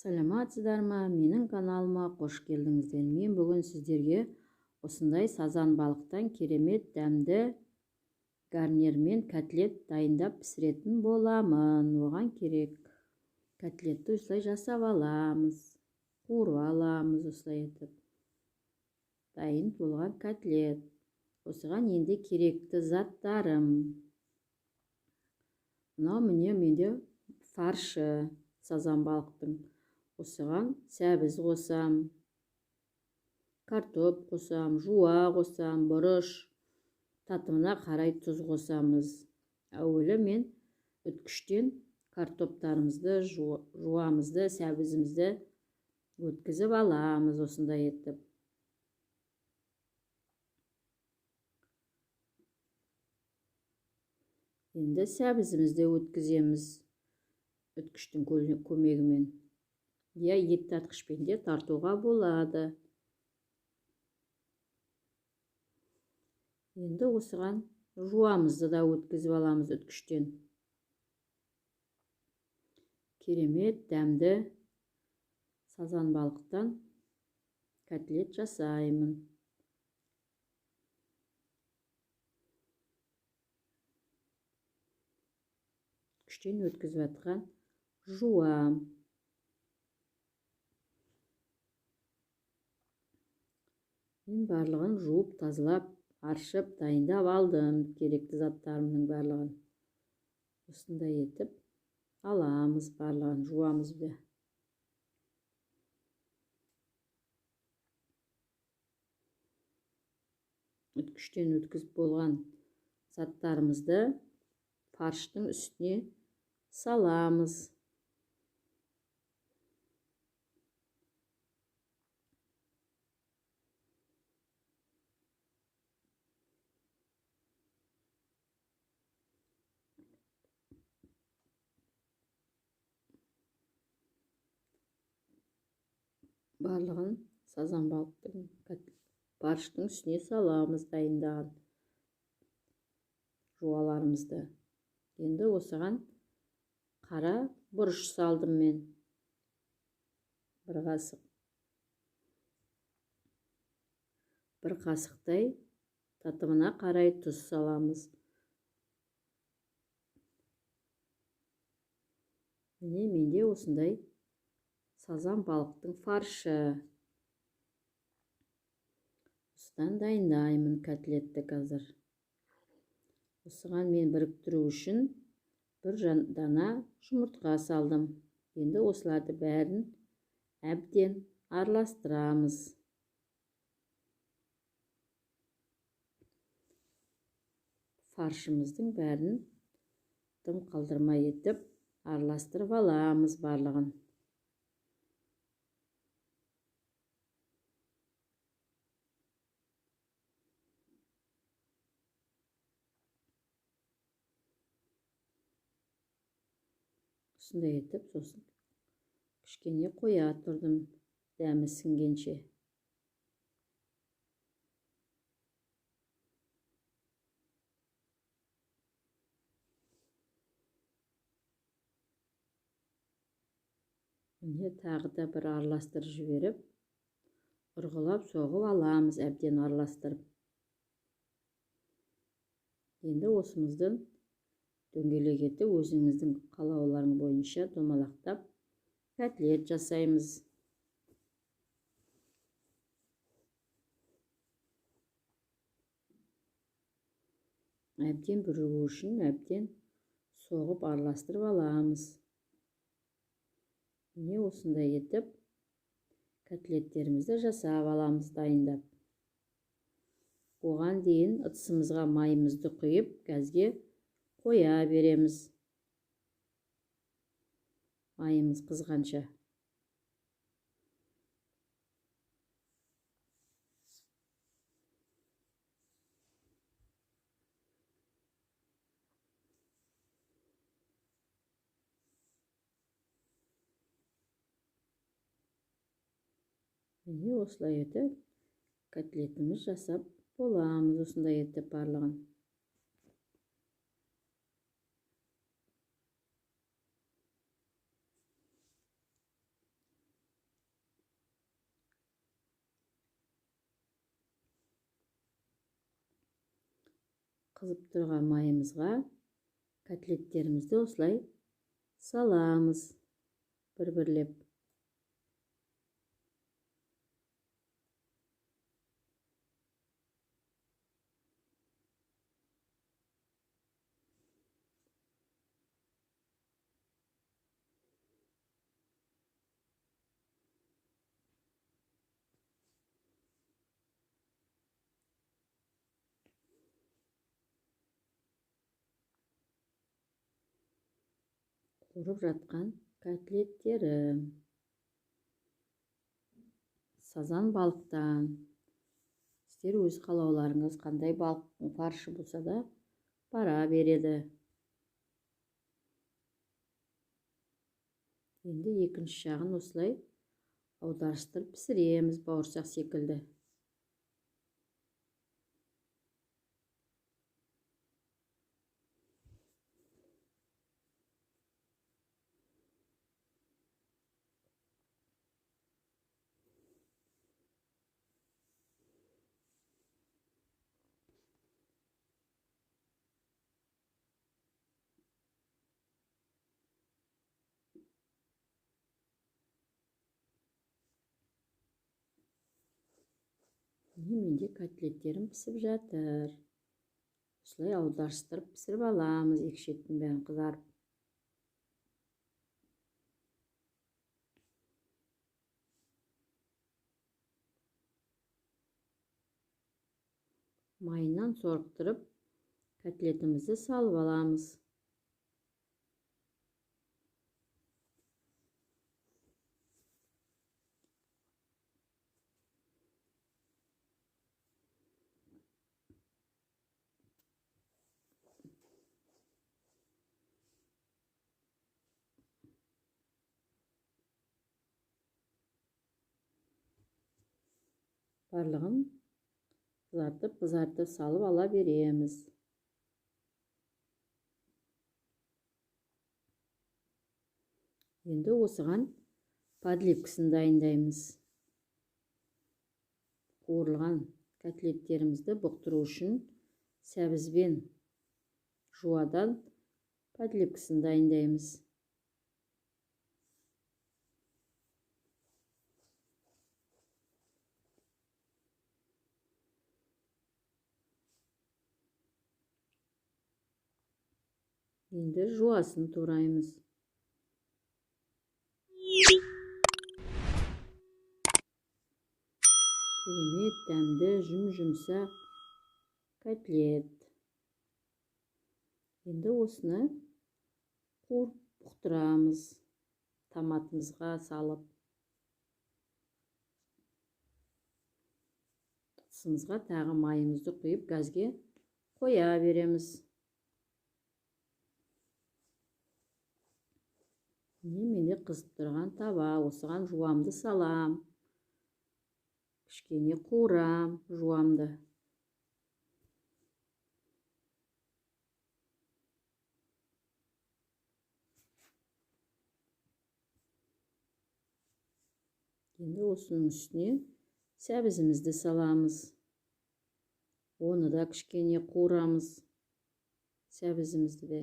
Саламатсыздар ма? Менің каналыма қош келдіңіздер. Мен бүгін сіздерге осындай сазан балықтан керемет дәмді гарнирмен котлет дайындап пісіретін боламын. Оған керек котлетті осылай жасап аламыз, қуырып аламыз осылай етіп. Дайын болған котлет. Осыған енді керекті заттарым. Мынау міне менде фаршы сазан балықтың. Осыған сәбіз қосам, картоп қосам, жуа қосам, бұрыш, татымына қарай тұз қосамыз. Әуелі мен үткіштен картоптарымызды, жуамызды, сәбізімізді өткізіп аламыз осындай етіп. Енді сәбізімізді өткіземіз үткіштің көмегімен. Я ет тартқышпен де тартуға болады. Енді осыған жуамызды да өткізіп аламыз үткіштен. Керемет дәмді сазан балықтан котлет жасаймын. Үткіштен өткізіп жатқан жуам. Мен барлығын жуып, тазалап, аршып, дайындап алдым керекті заттарымның барлығын. Осындай етіп аламыз барлығын, жуамыз да. Үткіштен өткізіп болған заттарымызды фарштың үстіне саламыз. Барлығын сазан балықтың фарштың үстіне саламыз дайындаған жуаларымызды. Енді осыған қара бұрыш салдым мен. Бір қасық. Бір қасықтай татымына қарай тұз саламыз. Міне менде осындай сазан балықтың фаршы. Осыдан дайындаймын котлетті қазір. Осыған мен біріктіру үшін бір дана жұмыртқа салдым. Енді осыларды бәрін әбден араластырамыз. Фаршымыздың бәрін дым қалдырмай етіп араластырып аламыз барлығын. Осындай етіп, сосын кішкене қоя тұрдым дәмі сіңгенше. Міне тағы да бір араластырып жіберіп, ұрғылап соғып аламыз әбден араластырып. Енді осымыздың дөңгелек етіп өзіңіздің қалауларың бойынша домалақтап котлет жасаймыз. Әбден бүрігу үшін әбден соғып араластырып аламыз. Міне осындай етіп котлеттерімізді жасап аламыз дайындап. Оған дейін ыдысымызға майымызды құйып, газге қоя береміз. Майымыз қызғанша. Міне осылай етіп котлетіміз жасап боламыз осындай етіп барлығын. Қызып тұрған майымызға котлеттерімізді осылай саламыз бір-бірлеп. Қуырып жатқан котлеттерім сазан балықтан. Сіздер өз қалауларыңыз қандай балықтың фаршы болса да бара береді. Енді екінші жағын осылай аударыстырып пісіреміз бауырсақ секілді. Менде котлеттерім пісіп жатыр. Осылай аударыстырып пісіріп аламыз, екі шеттің бәрін қызарып. Майынан сорықтырып котлетімізді салып аламыз. Барлығын қызартып салып ала береміз. Енді осыған подливкасын дайындаймыз. Қуырылған котлеттерімізді бұқтыру үшін сәбіз бен жуадан подливкасын дайындаймыз. Енді жуасын тураймыз. Керемет дәмді, жұм-жұмсақ котлет. Енді осыны қуырып бұқтырамыз, томатымызға салып. Ыдысымызға тағы майымызды құйып, газге қоя береміз. Міне менде қызып тұрған таба, осыған жуамды салам. Кішкене қуырам жуамды. Енді осының үстіне сәбізімізді саламыз. Оны да кішкене қуырамыз, сәбізімізді де.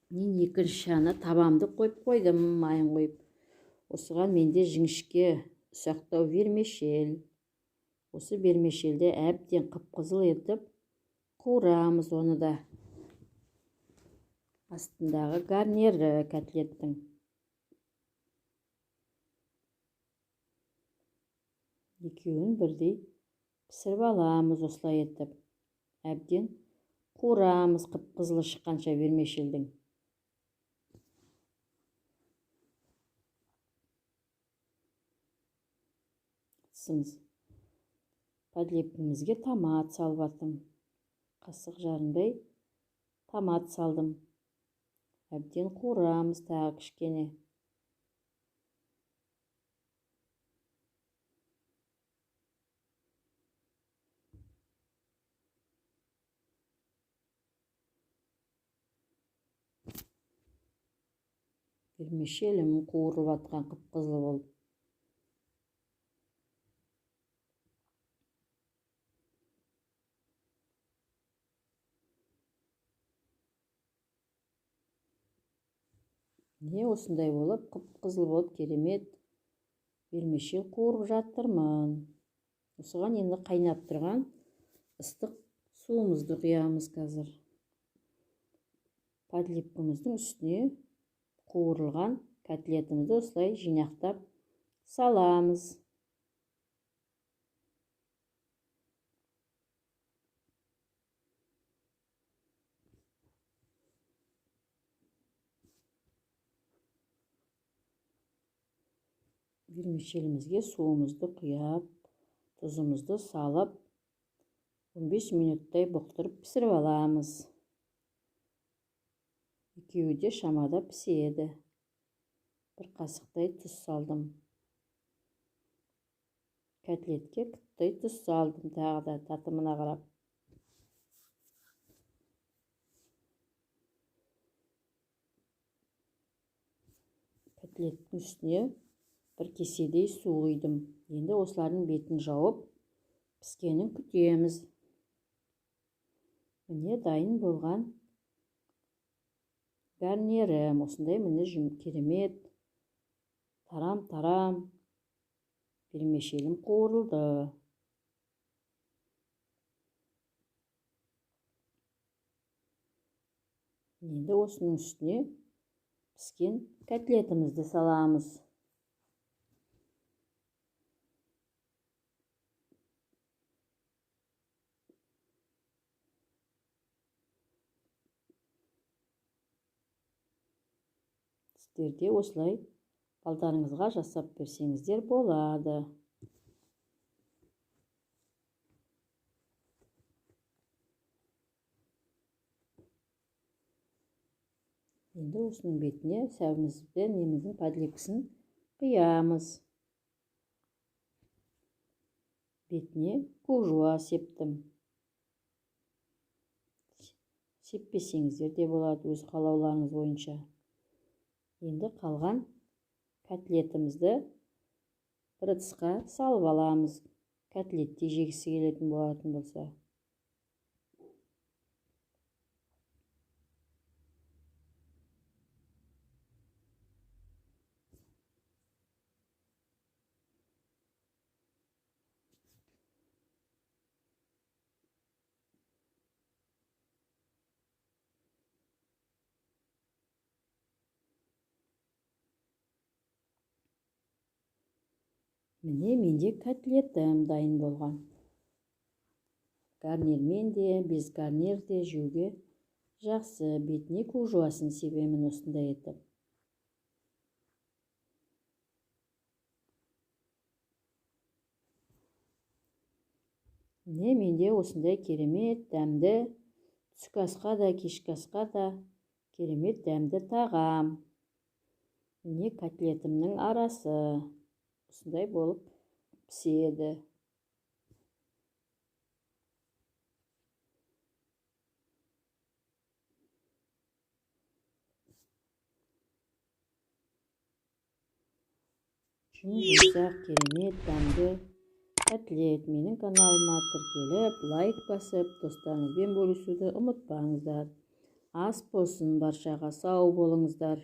Мен екінші жағына табамды қойып қойдым, майын қойып. Осыған менде жіңішке ұсақтау вермишель. Осы вермишельді әбден қып-қызыл етіп қуырамыз оны да. Астындағы гарнирі котлеттің. Екеуін бірдей пісіріп аламыз осылай етіп. Әбден қуырамыз қып-қызылы шыққанша вермишельдің. Подливкамызге томат салып аттым. Қасық жарымдай томат салдым. Әбден қуырамыз тағы кішкене. Вермишелім қуырылып атқан қып-қызыл болып. Міне осындай болып, қып-қызыл болып керемет вермишель қуырып жатырмын. Осыған енді қайнап тұрған ыстық суымызды құямыз қазір. Подливкамыздың үстіне қуырылған котлетімізді осылай жинақтап саламыз. Вермишелімізге суымызды құяп, тұзымызды салып, 15 минуттай бұқтырып пісіріп аламыз. Екеуі де шамада піседі. Бір қасықтай тұз салдым. Котлетке кіттай тұз салдым тағы да татымына қарап. Котлеттің үстіне бір кеседей су құйдым. Енді осылардың бетін жауып, піскенін күтеміз. Міне дайын болған гарнирім. Осындай міне керемет тарам-тарам вермишелім қуырылды. Енді осының үстіне піскен котлетімізді саламыз. Сіздер де осылай балдарыңызға жасап берсеңіздер болады. Енді осының бетіне сәбімізбен неміздің подливкасын құямыз. Бетіне көк жуа септім. Сеппесеңіздер де болады өз қалауларыңыз бойынша. Енді қалған котлетімізді бір ыдысқа салып аламыз. Котлетте жегісі келетін болатын болса. Міне менде котлетім дайын болған. Гарнирмен де, без гарнир де жеуге жақсы. Бетіне көк жуасын себемін осындай етіп. Міне менде осындай керемет дәмді түскі асқа да, кешкі асқа да керемет дәмді тағам. Міне котлетімнің арасы осындай болып піседі. Жұмсақ, керемет дәмді котлет. Менің каналыма тіркеліп, лайк басып, достарыңызбен бөлісуді ұмытпаңыздар. Ас болсын баршаға, сау болыңыздар.